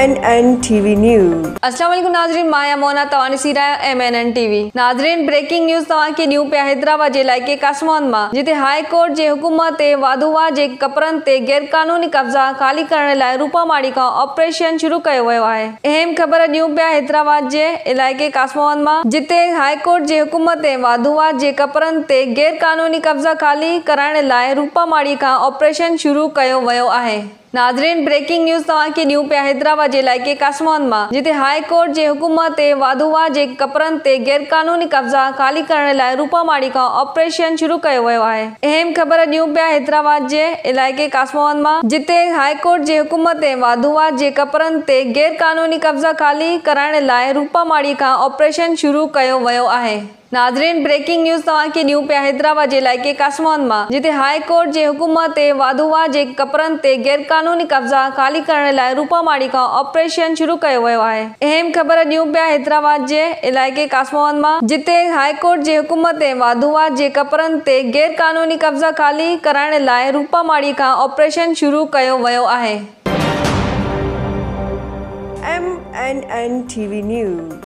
N N T V news. اسلام عليڪم ناظرين مان آهيان مونا توهان ڏسي رهيا آهيو M N N T V ناظرين بريڪنگ نيوز توهان کي ڏيون پيا حيدرآباد جي علائقي قاسمان مان جتي هاء ڪورٽ جي حڪم تي واڌووا جي ڪپرن تي غيرقانوني قبضا خالي ڪرڻ لاء روپاماڙي کان آپريشن شروع ڪيو ويو آهي اهم خبر ڏيون پيا حيدرآباد جي علائقي قاسمان مان جتي هاء ڪورٽ جي حڪم تي واڌووا جي ڪپرن تي غيرقانوني قبضا خالي ڪرائڻ لاء روپاماڙي کان آپريشن شروع ڪيو ويو آهي. ناظرين بريڪنگ نيوز توهان کي ڏيون پيا حيدرآباد جي علائقي قاسمان مان جتي هاء ڪورٽ جي حڪم تي واڌووا جي ڪپرن تي غيرقانوني قبضا خالي ڪرڻ لاء روپاماڙي کان آپريشن شروع ڪيو ويو آهي اهم خبر ڏيون پيا حيدرآباد جي علائقي قاسمان مان جتي هاء ڪورٽ جي حڪم تي واڌووا جي ڪپرن تي غيرقانوني قبضا خالي ڪرائڻ لاء روپاماڙي کان آپريشن شروع ڪيو ويو آهي. ناظرين بريڪنگ نيوز توهان کي ڏيون پيا حيدرآباد جي علائقي قاسمان مان جتي هاء ڪورٽ جي حڪم تي واڌووا جي ڪپرن تي غيرقانوني قبضا خالي ڪرڻ لاء روپاماڙي کان آپريشن شروع ڪيو ويو آهي اهم خبر ڏيون پيا حيدرآباد جي علائقي قاسمان مان جتي هاء ڪورٽ جي حڪم تي واڌووا جي ڪپرن تي غيرقانوني قبضا خالي ڪرائڻ لاء روپاماڙي کان آپريشن شروع ڪيو ويو آهي. M N N T V news.